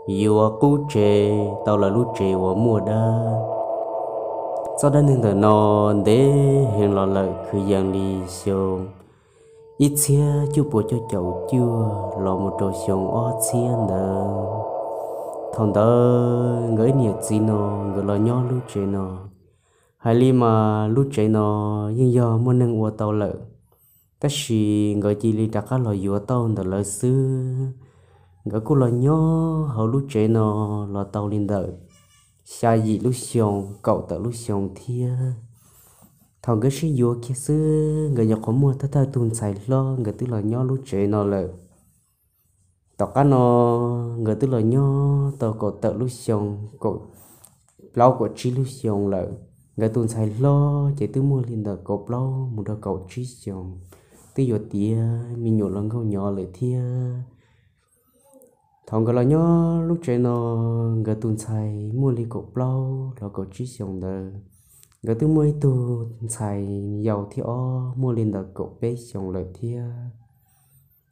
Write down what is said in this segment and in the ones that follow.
yuav qub tsev tau lawv lub tsev uas muaj dab. Txoj dab neeg ntawm no ntev heev los lawm, kwv yees li xyoo ib txhiab cuaj puas cuaj caum cuaj los mus rau xyoo ob txhiab ntawd. Thaum ntawd nkawd ib niam txiv no nkawd los nyob lub tsev no. Hais li mas lub tsev no yeej yog muaj neeg ua tau lawm, tab sis nkawd cia li rov qab los yuav tau ntawm lawv xwb. Nkawd kuj los nyob hauv lub tsev no los tau li ntawm xya yim lub xyoo, kaum tawm lub xyoo thiab. Thaum nkawd sib yuav kiag xwb, nkawd nyuam qhuav muaj thawj thawj tus ntxhais hlob, nkawd twb los nyob lub tsev no lawm. Tom qab no nkawd twb los nyob tau kaum tawm lub xyoo, kaum plaub kaum tsib lub xyoo lawm. Nkawd tus ntxhais hlob ces twb muaj li ntawm kaum plaub mus rau kaum tsib xyoo, twb yuav tiav me nyuam los nkauj nyob lawm thiab. Thaum nkawd los nyob lub tsev no, nkawd tus ntxhais muaj li kaum plaub los kaum tsib xyoo ntawd. Nkawd twb muaj ib tug ntxhais yau thiab ob, muaj li ntawm kaum peb xyoo lawm thiab.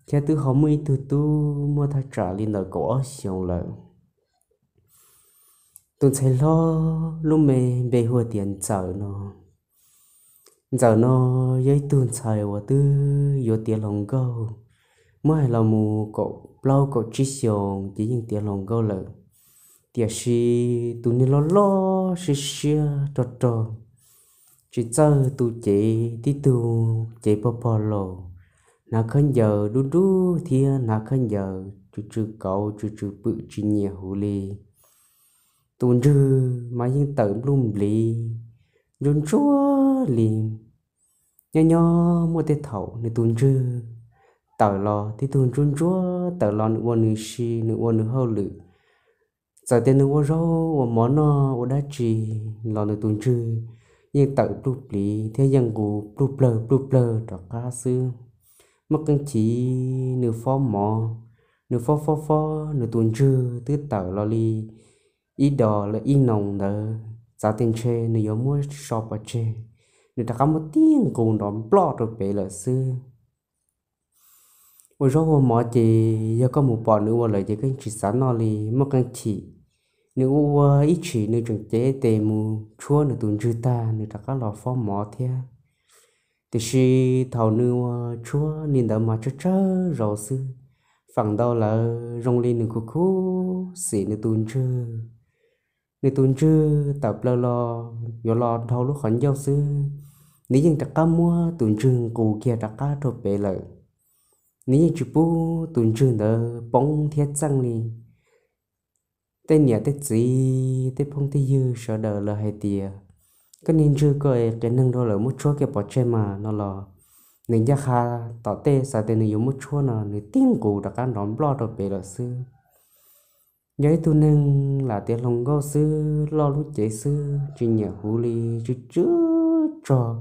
Thiab twb ho muaj ib tug tub muaj thaj tsam li ntawm kaum ob xyoo lawm. Tus ntxhais hlob lub me npe hu ua tias Ntxawm no. Ntxawm no yog ib tug ntxhais uas twb yuav tiav hluas nkauj, muab hais los mus kaum plaub kaum tsib xyoo ces yeej tiav hluas nkauj lawm. Tiam sis tus niag loj loj siab siab rog rog, tsis txawj tu cev, tib tug cev pog pog laus, hnav khaub ncaws dub dub thiab hnav khaub ncaws tsw tsw kauv tsw tsw pwm tsis nyiam huv li. Tus ntswg mas yeej tawm npluj npliv ntsuab ntsuab li. Nyob nyob muaj tej thaum nws tus ntswg tawm los, tib tug ntsuab ntsuab tawm los nws ua nws si, nws ua nws hauj lwm. Txawm tias nws ua zaub ua mov noj ua dab tsi los nws tus ntswg yeej tawm pluj pliv thiab yeej nqus pluj plawg pluj plawg rov qab xwb. Muaj qee chim nws fob mov, nws fob fob fob nws tus ntswg twb tawm los li ib dos lawm ib noos ntawd, txav tias ntshe nws yuav muab so pov tseg, nws rov qab muab tib nqus nrov nploj rau pem lawm xwb. Ua zaub ua mov ces yog koj mus pom nws ua lawm ces koj yeej tsis xav noj li. Muaj qee chim nws ua ua ib chim nws tseem cev tes mus tshuab nws tus ntswg tag nws rov qab los fob mov thiab. Tiam sis thaum nws ua tshuab li ntawd mas tsawg tsawg zaus xwb, feem ntau lawm zoo li nws khuv khuv xim nws tus ntswg. Nws tus ntswg tawm plaws los yuav los dhau lub qhov ncauj xwb, nws yeej rov qab muab tus ntswg nqus kiag rov qab rau pem lawm. Nws yeej tsis pub tus ntswg ntawd poob thiab txeej li. Tej niam tej txiv tej phooj tej ywg sawv daws lawv hais tias, koj niag ntswg ko es qias neeg dhau lawm, muab tshuab kiag pov tseg mas no los, nws ncaj qha tom tej xav tias nws yuav muab tshuab no nws tib nqus rov qab nrov nploj rau pem lawm xwb. Yog ib tug neeg lam tiav hluas nkauj xwb, loj lub cev xwb, tsis nyiam huv li, tsw tsw tsog,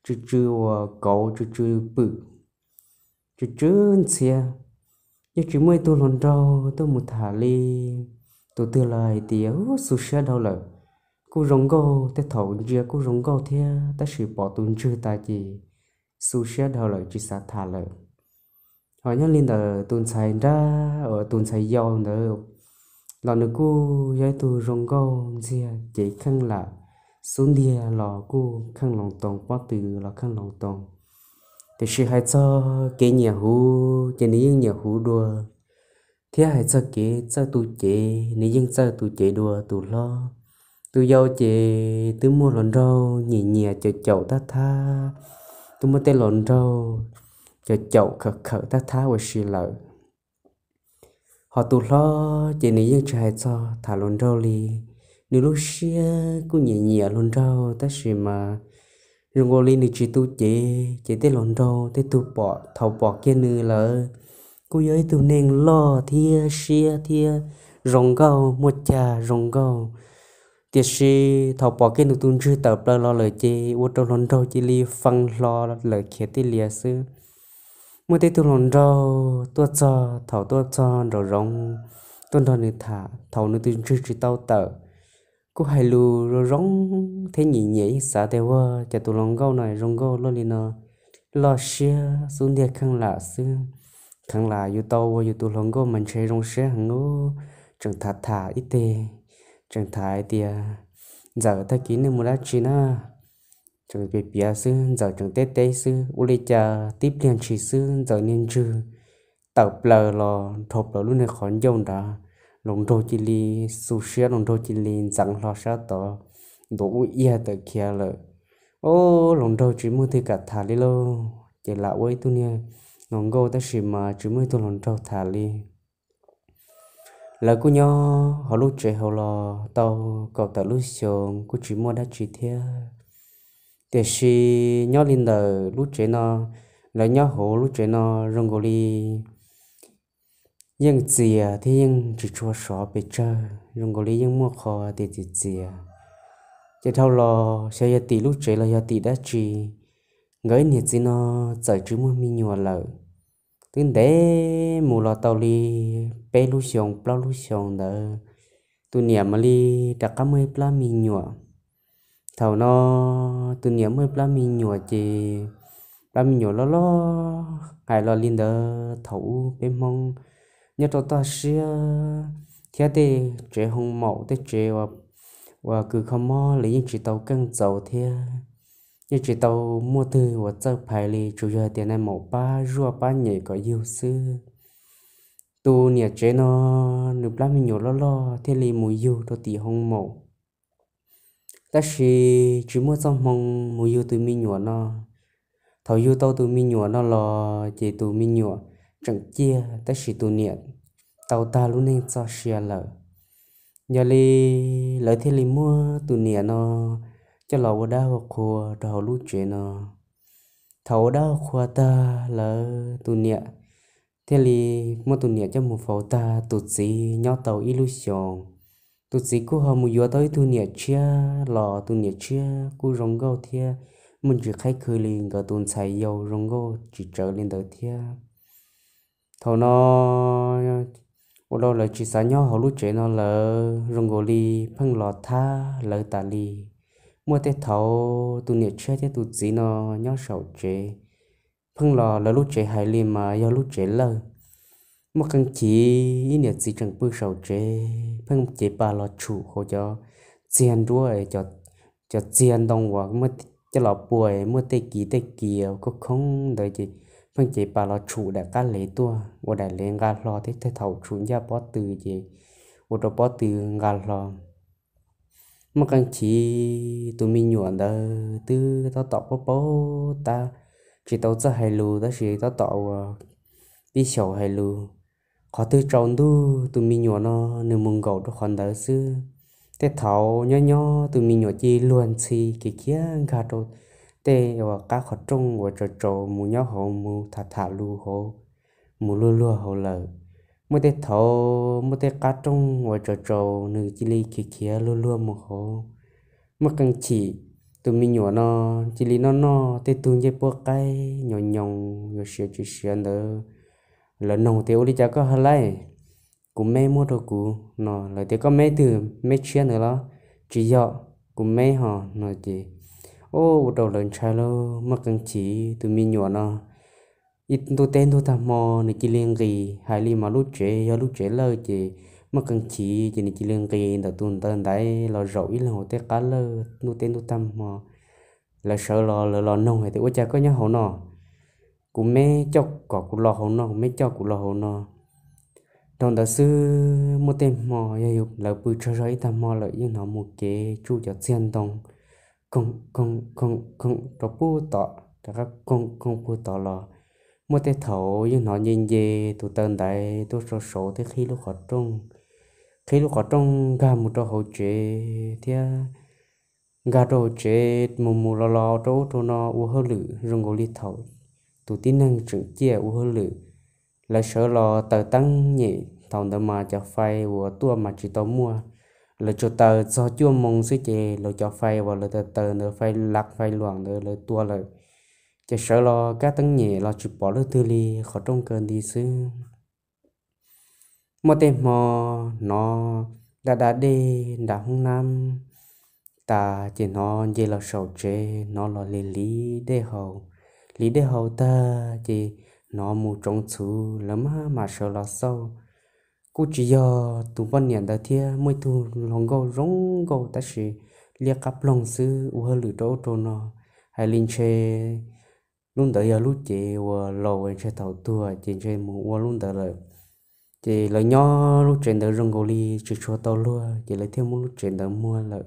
tsw tsw ua kauv, tsw tsw pwm, tsw tsw ntxhiab. Yeej tsis muaj ib tug hluas nraug tuaj mus tham li. Tus twg los hais tias, ub, xu siab dhau lawm, kuj zoo nkauj, tej thaum ntsia kuj zoo nkauj thiab, tab sis pom tus ntswg tas ces xu siab dhau lawm tsis xav tham lawm. Ho nyob li ntawm tus ntxhais nrab uas tus ntxhais yau ntawd los nws kuj yog ib tug zoo nkauj ntxiag, cev kheej lam, xub ntiag los kuj kheej loo toos, pob tw los kheej loo toos. Tiam sis hais txog kev nyiam huv ces nws yeej nyiam huv dua, thiab hais txog kev txawj tu cev nws yeej txawj tu cev dua tus hlob. Tus yau ces twb muaj hluas nraug nyiam nyiam caum caum tab thab, twb muaj tej hluas nraug caum caum khawm khawm tab thab ua si lawm. Ho tus hlob ces nws yeej tsis hais txog tham hluas nraug li. Nws lub siab kuj nyiam nyiam hluas nraug tab sis mas zoo nkaus li nws tsis tu cev, ces tej hluas nraug tej tug pom, thaum pom kiag nws lawm kuj yog ib tug neeg loj thiab siab thiab zoo nkauj, muaj cag zoo nkauj. Tiam sis thaum pom kiag nws tus ntswg tawm plaws los lawm ces ua rau hluas nraug cia li fee hlo lawm khiav tij lias xwb. Muaj tej tug hluas nraug tuaj txog, thaum tuaj txog nraum zoov tuaj nrog nws tham, thaum nws tus ntswg tsis tau tawm, kuj hais lus zoo zoo thiab nyiam nyiam, yeej xav tias ua cas tus hluas nkauj no zoo nkauj luaj li no, loj siab xub ntiag kheej lam xwb. Kheev lam yus tau ua yus tus hluas nkauj mas ntshe zoo siab heev ub. tseem tham tham ib teg, tseem tham hais tias, Ntxawm, tag kis nej mus dab tsi na? Tseem piav piav xwb, Ntxawm tseem teb teb xwb. Ua li cas tib pliag ntshis xwb Ntxawm niag ntswg tawm plaws los dhau plaws lub niag qhov ncauj nrad, hluas nraug cia li xu siab, hluas nraug cia li ntxeev hlo sab tod, ntuav ub iag tawm khiav lawm. Ob, hluas nraug tsis muaj twg kam tham li lauj, ces lam ua ib tug niag hluas nkauj tab sis mas tsis muaj ib tug hluas nraug tham li. Lawv kuj nyob hauv lub tsev hauv los tau kaum tawm lub xyoos kuj tsis muaj dab tsi thiab. Tiam sis nyob li ntawm lub tsev no, lawv nyob hauv lub tsev no zoo nkaus li yeej txias thiab yeej tsis tshua sov pes tsawg, zoo nkaus li yeej muaj qhov tias txias txias. Ces dhau los xyov yog tim lub tsev los yog tim dab tsi, nkawd ib niam txiv no txawm tsis muaj me nyuam lawm. Twb ntev mus los tau li peb lub xyoos plaub lub xyoos ntawd, tus niam mam li rov qab muaj ib plab me nyuam. Thaum no tus niam muaj ib plab me nyuam ces plab me nyuam loj loj, hais los li ntawd thaum ub peb Hmoob nyob rau toj siab thiab tej tsev hoo maum, tej tsev uas kws kho mob los yeej tsis tau keej txaus thiab, yeej tsis tau muaj twg uas txawj phais li, tsuas yog tias nais maum pab zuaj pab nyem kom yug xwb. Tus niam tsev no nws plab me nyuam loj loj thiaj li mus yug rau tim hoo maum, tab sis tsis muaj txoj hmoo mus yug tus me nyuam no. Thaum yug tau tus me nyuam no los ces tus me nyuam tseem ciaj, tab sis tus niam tau tag lub neej txoj sia lawm. Yog li lawv thiaj li muab tus niam no coj los ua dab ua qhua rau hauv lub tsev no. Thaum ua dab ua qhua tag lawm, tus niam thiaj li muab tus niam coj mus faus tag, tus txiv nyob tau ib lub xyoos. Tus txiv kuj ho mus yuav tau ib tug niam tshiab los tus niam tshiab kuj zoo nkauj thiab muaj ntsis qhaib khw li nkawd tus ntxhais yau zoo nkauj tsis tsawv li ntawd thiab. Thaum no ua rau lawv tsis xav nyob hauv lub tsev no lawm, zoo nkaus li pheej los thab lawv tas li. Muaj tej thaum tus niam tshiab thiab tus txiv no nyob saum tsev, pheej los lawv lub tsev hais li mas yog lub tsev lawj. Muaj qee chim ib niam txiv tseem pw saum tsev pheej cev pas los tshum hauv cov txiag nruab, cov txiag ntoo uas muaj coj los pua, muaj tej kis tej kis khoob khoob ntawd ces pheej cev pas los tshum daim qab lev tuaj, ua daim lev nqa hlo thiab tej thaum tshum ncaj pob tw ces ua rau pob tw nqa hlo. Muaj qee chim tus me nyuam ntawd twb tab tom paub paub tab, tsis tau txawj hais lus tab sis tab tom ua pib xyaum hais lus. Qhov twg tsaus ntuj tus me nyuam no nws mus nkaum rau qhov ntawd xwb. Tej thaum nyob nyob tus me nyuam cia li luag ntxhi khiav khiav nkag rau tej uas qab qhov rooj uas tsaus tsaus mus nyob hauv mus tham tham lus hauv, mus luag luag hauv lawm. Muaj tej thaum muaj tej qab rooj uas tsaus tsaus nws cia li khiav khiav luag luag mus hauv. Muaj qee chim tus me nyuam no cia li noj noj tej tug ncej puab qaib nyoos nyoos yuav siav tsis siav ntawd. Lawv noog tias, Ua li cas koj ha laij? Kuv meb muab rau kuv no. Lawv tias, Koj meb twg? Meb tshiab ntawd los? Tsis yog, kuv meb ho no ces, o, ua rau lawv ntshai lauj. Muaj qee chim tus me nyuam no ib ntuj teb ntuj tag hmo nws cia li nqis, hais li mas lub tsev yog lub tsev lawj ces muaj qee chim ces nws cia li nqis ntawm tus ntawd ntaiv los zaum ib leeg hauv tej qab lawj ntuj teb ntuj tag hmo. Lawv sawv los lawv los noog hais tias, Ua cas koj nyob hauv no? Kuv meb coj kom kuv los hauv no, kuv meb coj kuv los hauv no. Dhau ntawd xwb muaj tej hmo yog lawv pw tsaug zog ib tag hmo lawm yeej hnov mus kev tsuj cov txiag ntoo koog koog koog koog rau puag tom, rov qab koog koog puag tom los. Muaj tej thaum yeej hnov nce nce tus taw ntaiv tuaj sau saud thiab qhib lub qhov rooj, qhib lub qhov rooj nkag mus rau hauv tsev thiab nkag rau hauv tsev mus mus los los rau ub rau no ua hauj lwm zoo nkaus li thaum tus tib neeg tseem ciaj ua hauj lwm. Lawv sawv los taws teeb nyem, thaum ntawd mas cov fai uas tuaj mas tsis tau muaj, lawv tsuas taws txog cuaj moos xwb ces lawv cov fai uas lawv taws taws ntawd fai laj fai luam ntawd lawv tua lawm. Ces sawv los kab teeb nyem los tsis pom leej twg li, qhov rooj kaw nti xwb. Muaj tej hmo hnov da da dej nram hoob nab tas ces hnov nce los saum tsev, hnov los hliv hliv dej haus, hliv dej haus tag ces hnov mus tsoov txhuv, lawv maj mam sawv los xauj. kuj tsis yog tus poj niam ntawd thiab, muaj ib tug hluas nkauj zoo nkauj tab sis liab qab ploog xwb, ua hauj lwm rau ub rau no. Hais li ntshe lub ntawd yog lub cev uas laus ntshe thaum tuag ces ntshe mus ua lub ntawd lawm. Ces lawv nyob lub tsev ntawd zoo nkaus li tsis tshua tau luag, ces lawv thiaj muab lub tsev ntawd muag lawm.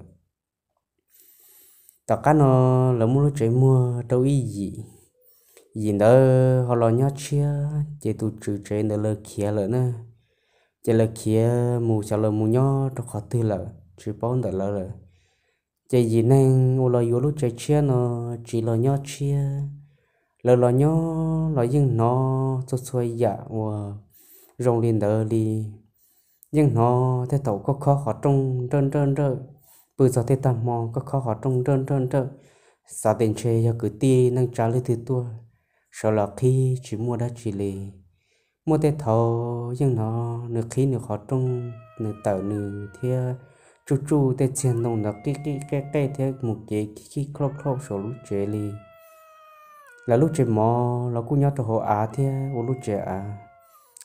Tom qab no lawv muab lub tsev muag rau ib yim, yim ntawd ho los nyob tshiab, ces tus tswv tsev ntawd lawv khiav lawm na. Ces lawv khiav mus xyov lawv mus nyob rau qhov twg lawm tsis paub ntawm lawv lawm. Ces yim neeg uas los yuav lub tsev tshiab no tsis los nyob tshiab, lawv los nyob los yeej hnov txhua txhua yam uas zoo li ntawd li. Yeej hnov tej thaum koj khob qhov rooj nrawj nrawj nrawj, pw txog tej tag hmo koj khob qhov rooj nrawj nrawj nrawj, xav tias ntshe yog kwv tij neej tsa leej twg tuaj, sawv los qhib tsis muaj dab tsi li. Muaj tej thaum yeej hnov nws qhib nws qhov rooj, nws tawm nws thiab tsuj tsuj tej txiag ntoo ntawd qij qij qej qej thiab mus kev khij khij khauj khauj saum lub tsev li. Lawv lub tsev mov los kuj nyob rau hauv av thiab ua lub tsev av,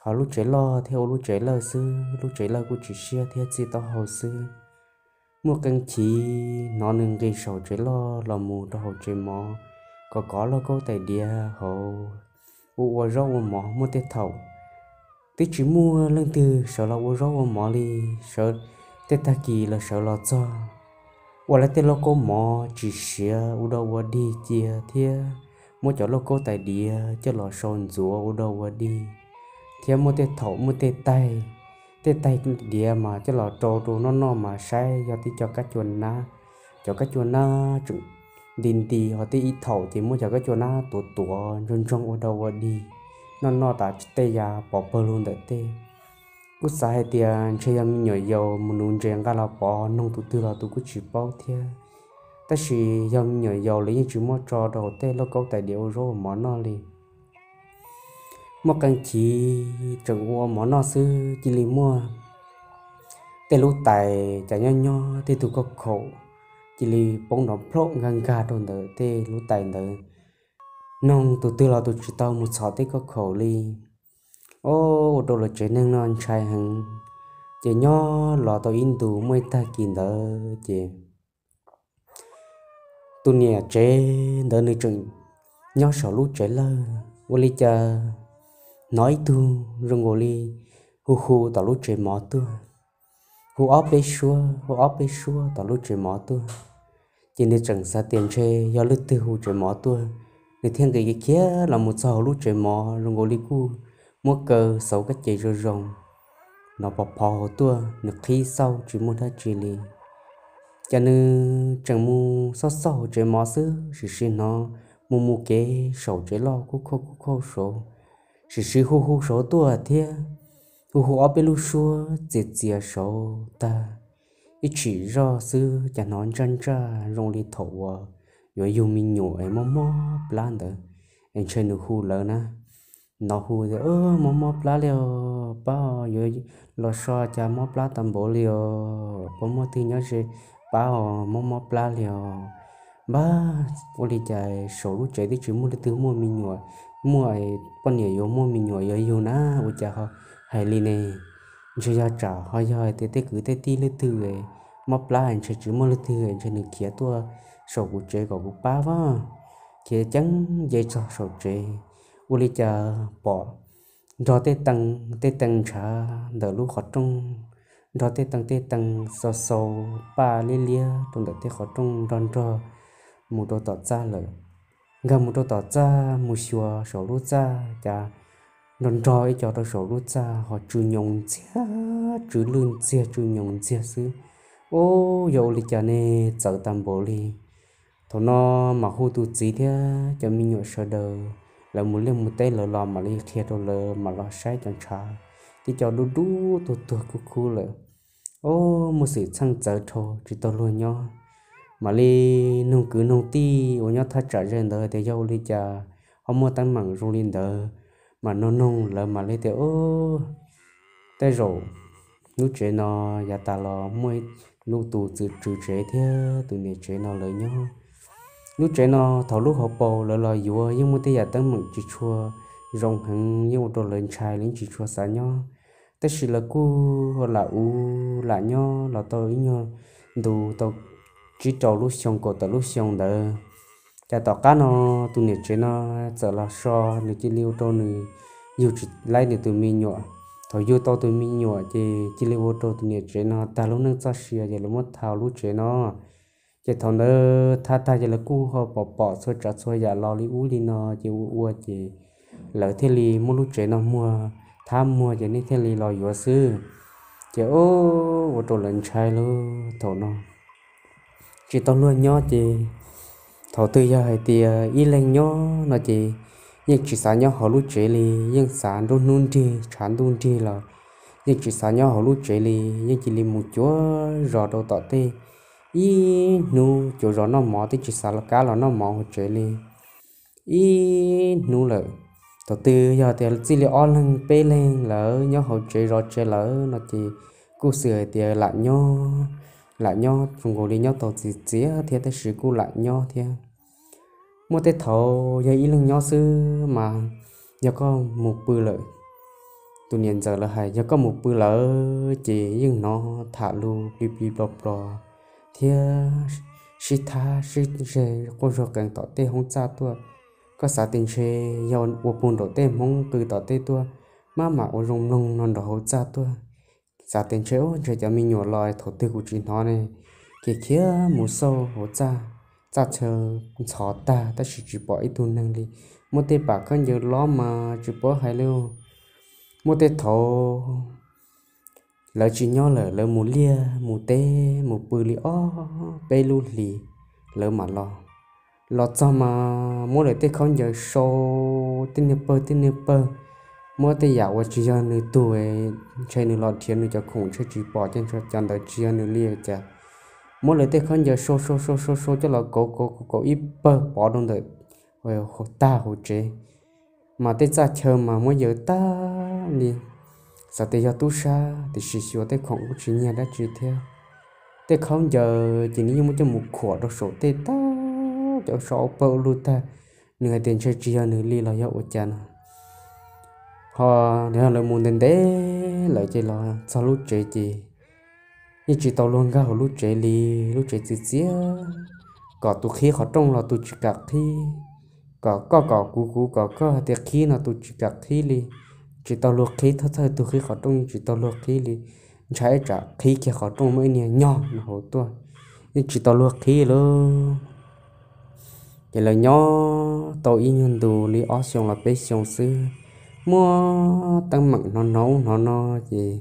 ho lub tsev loj thiab ua lub tsev lawj xwb, lub tsev lawj kuj tsis siab thiab txij taub hau xwb. Muaj qee chiv hnov nws nqis saum tsev loj los mus rau hauv tsev mov, kom kov lauj kaub tais diav hauv ua ua zaub ua mov. Muaj tej thaum twb tsis muaj leej twg sawv los ua zaub ua mov li, sawv, tej tag kis lawv sawv los txog, ua lawv tej lauj kaub mov tsis siav ua dog ua dig cia thiab muab cov lauj kaub tais diav coj los sau ntxuav ua dog ua dig, thiab muaj tej thaum muaj tej taig, tej taig diav mas coj los rau rau noj noj mas saib yog tib co kab cua nab, cov kab cua nab tseem nti nti, ho tej ib thaum ces muab cov kab cua nab tuav tuav ntsoog ntsoog ua dog ua dig, noj noj tas tej ya pov pawg lug ntawm tej. Kuj xav hais tias ntshe yog me nyuam yaus mus nuv ntses nqa los pov noog tus twg los tus kuj tsis paub thiab. Tab sis yog me nyuam yaus lawv yeej tsis muab tso rau hauv tej lauj kaub tais diav ua zaub ua mov noj li. Muaj qee chiv tseem ua mov noj xwb cia li muaj tej lub tais cas nyob nyob tej tug kauj khaum cia li poob nrov nplooj nkag nkag rau ntawm tej lub tais ntawd. Noog tus twg los tus tsis tau mus txhom tej kauj khaum li. Ua rau lawv tsev neeg no ntshai heev. Ces nyob los tau ib ntus muaj ib tag kis ntawd ces tus niam tsev ntawd nws tseem nyob saum lub tsev lawj, ua li cas hnov ib tug zoo nkaus li hu hu tom lub tsev mov tuaj, hu ob peb suab hu ob peb suab tom lub tsev mov tuaj. Ces nws tseem xav tias ntshe yog leej twg hu tsev mov tuaj, nws thiaj nqis khiav los mus txog hauv lub tsev mov zoo nkaus li kuj muab kaw xauv kab ces zoo zoo, hnov pov phov hauv tuaj, nws qhib xauj tsis muaj dab tsi li. Ces nws tseem mus xauj xauj hauv tsev mov xwb, sim sim hnov mus mus kev saum tsev loj kuj khauj kuj khauj saud, sim sim hu hu saud tuaj thiab, hu hu ob peb lub suab txias txias saud tag, ib tshim zoj xwb cas hnov ntsaj ntsaj zoo li thaum uas yuav yug me nyuam es mob mob plab ntawd, es ntshe nws hu lawv na. Hnov hu tias, mob mob plab li os, pab os, yuav los so cas mob plab tag npaum li os, puas muaj twg nyob ze pab os, mob mob plab li os. Npab, ua li cas saum lub tsev twb tsis muaj leej twg muaj me nyuam, muaj poj niam yuav muaj me nyuam yuav yug na, ua cas ho hais li ne? Ntshe yog tsam ho yog hais tias tej kwv tej tij leej twg mob plab ntshe tsis muaj leej twg ntshe nws khiav tuaj saum kuv tsev kom kuv pab vaj. Khiav ceev nce txog saum tsev, ua li cas pom nrog tej tee, tej tee ntshav ntawm lub qhov rooj, nrog tej tee tej tee xau xau paj liab liab rau ntawm tej qhov rooj nrog nrog mus rau tom txaj lawm. Nkag mus rau tom txaj mus xyuas saum lub txaj cas nrog nrog ib co rau saum lub txaj ho tsw nyoos ntxiag, tsw lwj ntxiag tsw nyoos ntxiag xwb. Ub, yog ua li cas ne, txawv tag npaum li. Thaum no mam hu tus txiv thiab cov me nyuam sawv daws, lawv mus liaj mus teb lawv los mam li qhia rau lawv mam los saib cov ntshav, tib co dub dub tuag tuag kub kub lawm. Ub, muaj xwm txheej txawv dhau tsis tau luag nyob. Mam li nug kwv nug tij uas nyob thaj tsam ze ntawd tias yog ua li cas ho muaj teeb meem zoo li ntawd, mam nug nug lawv mam li tias, Ub, tej zaum lub tsev no yav tas los muaj ib lub tus tswv tsev thiab tus niam tsev no lawv nyob. Lub tsev no thaum lub hauv paus lawv los yuav yeej muaj tej yam teeb meem tsis tshua zoo heev, yeej ua rau lawv ntshai, lawv yeej tsis tshua xav nyob. Tab sis lawv kuj lam ua lam nyob los tau ib nyuag ntu tau tsib rau lub xyoo kaum tawm lub xyoo ntawd. Ces tom qab no tus niam tsev no txawm los so, nws cia li ua rau nws yug tsis laib nws tus me nyuam. Thaum yug tau tus me nyuam ces cia li ua rau tus niam tsev no tag lub neej txoj sia, ces lawv muab thaij lub tsev no. Ces thaum ntawd thaij tag ces lawv kuj ho pom pom txhua tsav txhua yam los li ub li no, ces ua ua ces lawv thiaj li muab lub tsev no muag, thab muag ces nej thiaj li los yuav xwb. Ces ua rau lawv ntshai lawm thaum no tsis tau luag nyob ces thaum twg yog hais tias ib leeg nyob no ces yeej tsis xav nyob hauv lub tsev li, yeej xav nruab hnub nrig tshav ntuj nrig los yeej tsis xav nyob hauv lub tsev li, yeej cia li mus cuav zos rau tom tej, ib hnub cuav zos noj mov twb tsis xav los kab los noj mov hauv tsev li. Ib hnub lawm, thaum twg yog tias txij li ob leeg peb leeg lawv nyob hauv tsev zov tsev lawm no ces kuj xwm hais tias lam nyob, lam nyob zoo nkaus li nyob tau txiv txiav thiab tab sis kuj lam nyob thiab. Muaj tej thaum yog ib leeg nyob xwb mas yog koj mus pw lawm, tus niam ntxawm lawv hais yog koj mus pw lawm ces yeej hnov tham lus plig plig plog plog thiab sib thab sib zeg quaj zog qees tom tej hoob txaj tuaj. Koj xav tias ntshe yog ua puag nraum tej hmoob qw tom tej tuaj, maj mam ua zoo mloog no nrov hauv txaj tuaj. Xav tias ntshe ub ntshe cov me nyuam los thaum twg kuv tsis hnov ne, ces khiav mus xauj hauv txaj, txaj chaw ntxhov tag tab sis tsis pom ib tug neeg li. Muaj tej pam khaub ncaws lob mas tsis paub hais li. Muaj tej thaum lawv tsis nyob lawm, lawv mus liaj mus teb mus pw li ob peb lub hlis lawv mam los. Los txog mas muab lawv tej khaub ncaws sau, tej niag pawg tej niag pawg, muab tej yam uas tsis yog nws tug, ntshe nws los nrhiav nws cov khoom ntshe tsis pom ces cov ntawd tsis yog nws li cas. Muab lawv tej khaub ncaws sau sau sau sau sau coj los kauv kauv kauv ib pawg pov rau ntawm tag hauv tsev, mas tej txaj chaw mas muab yawm tag li. Xav tias yog tub sab tiam sis xyuas tej khoom kuj tsis nyiag dab tsi thiab. Tej khaub ncaws ces nws yeej muab coj mus khuam rau saum tej tag, cov sau pawg ua luj tag. Nws hais tias ntshe tsis yog nws li los yog ua cas no. Ho yog lawv mus ntev ntev lawm ces los txog lub tsev ces yeej tsis tau luag nkag hauv lub tsev li. Lub tsev txiv txiav, kom tus qhib qhov rooj los tus tsis kam qhib, kom koj kom kuv kuv kom koj hais tias qhib no tus tsis kam qhib li. Tsis tau luag qhib, thawj thawj tug qhib qhov rooj yeej tsis tau luag qhib li. Ntshai tsam qhib kiag qhov rooj muaj ib niag nyob no hauv tuaj, yeej tsis tau luag qhib li. Ces lawv nyob tau ib nyuag ntu li ob xyoo los peb xyoo xwb, muaj teeb meem hnov hnov ub hnov no ces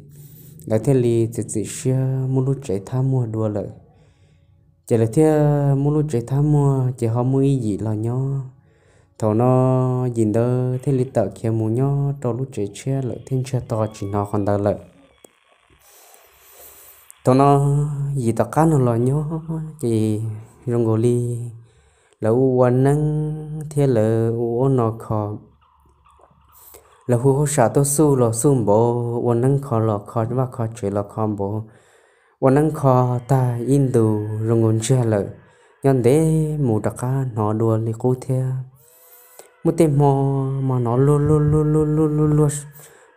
lawv thiaj li txiav txim siab muab lub tsev thab muag dua lawm. Ces lawv thiaj muab lub tsev thab muag ces ho muaj ib yim los nyob. Thaum no yim ntawd thiaj li tawm khiav mus nyob rau lub tsev tshiab lawm thiab ntsiag to tsis hnov qhov ntawd lawm. Thaum no yim tom qab no los nyob ces zoo nkaus li lawv ua ua neeb thiab lawv ua ua no kho. Lawv hu hauj sam tuaj xuj los xuj npaum, ua neeb kho los kho vaj kho tsev los kho npaum. Ua neeb kho tag ib ntus zoo nkaus ntsiag lawm, nyob ntev mus rov qab hnov dua li qub thiab. Muaj tej hmo mas hnov luag luag luag luag luag luag luag,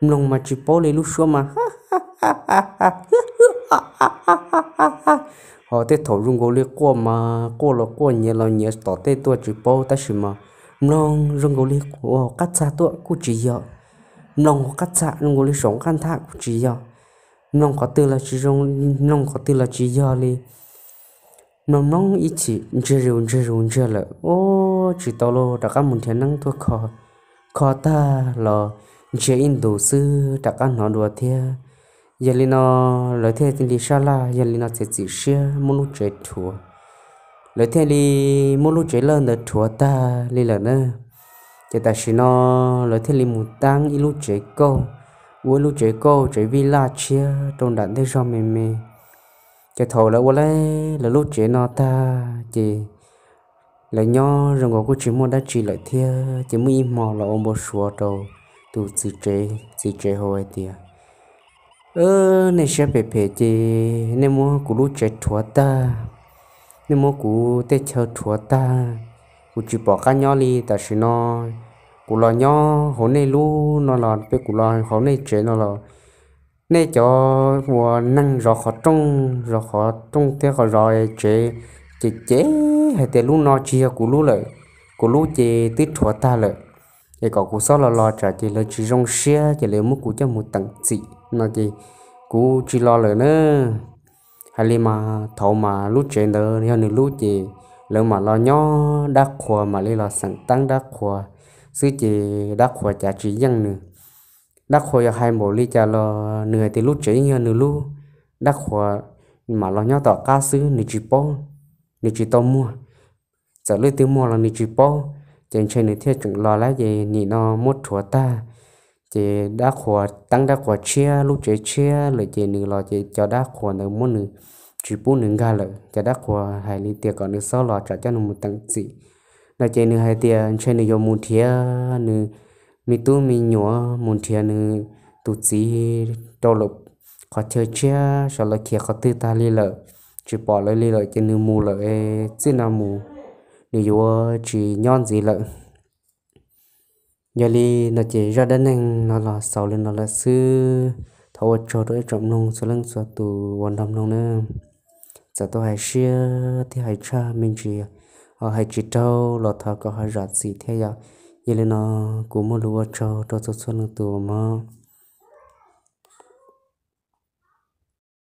mloog mas tsis paub li lub suab mas ho tej thaum zoo nkaus li quaj mas quaj los quaj nyiav los nyiav tom tej tuaj tsis paub tab sis mas mloog zoo nkaus li ua qab txag tuaj kuj tsis yog, mloog ua qab txag zoo nkaus li saum qab nthab kuj tsis yog, mloog qhov twg los tsis zoo, mloog qhov twg los tsis yog li. Mloog mloog ib chim ntsiag zus ntsiag zus ntsiag lawm, ua tsis tau los rov qab mus nrhiav neeb tuaj kho. Kho tag los ntsiag ib ntus xwb rov qab hnov dua thiab. Yog li no lawv thiaj li sab laj, yog li no txiav txim siab muab lub tsev rhuav. Lawv thiaj li muab lub tsev lawj ntawd rhuav tag li lawm na. Ces tam sim no lawv thiaj li mus tab ib lub tsev kauj, ua ib lub tsev kauj tsev vij laj tshiab rau nram ntej zog me me. Ces thaum lawv ua lawv lub tsev no tag ces lawv nyob zoo nkaus kuj tsis muaj dab tsi lawm thiab. Ces muaj ib hmo los ua npau suav rau tus txiv tsev hais tias, Nej siab phem phem ces nej muab kuv lub tsev rhuav tag, nej muab kuv tej chaw rhuav tag, kuv tsis pom qab nyob li. Tam sim no kuv los nyob hauv nej lub no los peb, kuv los hauv nej tsev no los nej cov uas neeg zov qhov rooj, zov qhov rooj thiab qhov zov tsev, ces ces hais tias lub no tsis yog kuv lub lawm, kuv lub ces twb rhuav tag lawm, es kom kuv txhob los los tsam ces lawv tsis zoo siab ces lawv muab kuv coj mus teem txim no ces kuv tsis los lawm na. Hais li mas thaum mas lub tsev ntawd yog nws lub ces lawv mam los nyob, dab qhuas mam li los xeem teeb dab qhuas xwb ces dab qhuas cav tsis yeej nws. Dab qhuas yog hais npaum li cas los nws hais tias lub tsev yeej yog nws lub, dab qhuas mam los nyob tom qab xwb, nws tsis paub, nws tsis tau muag, txawm leej twg muag los nws tsis paub, ces ntshe nws thiaj tseem los lawm ces nim no muab rhuav tag, ces dab qhuas teeb dab qhuas tshiab lub tsev tshiab lawm ces nws los ces cov dab qhuas ntawd muab nws, tsis pub nws nkag lawm, cov dab qhuas hais li tias kom nws txhob los tsam coj nws mus teem txim no ces nws hais tias ntshe nws yuav mus nrhiav nws me tub me nyuam, mus nrhiav nws tus txiv rau lawm qhov chaw tshiab, xyov lawv khiav qhov twg tag li lawm, tsis pom lawv li lawm ces nws mus lawm, txij no mus nws yuav tsis nyob ntxiv lawm. Yog li no ces zaj dab neeg no los xaus li no lawm xwb. Thov ua tsaug rau ib tsoom mloog txhua leej txhua tus uas nrog mloog nawb. Txawm tau hais siab thiab hais tshaj me ntsis, hais tsis raug los thov kom ho zam txim thiab yom. Yog li no kuv muaj lus ua tsaug rau txhua txhua leej tus uas mob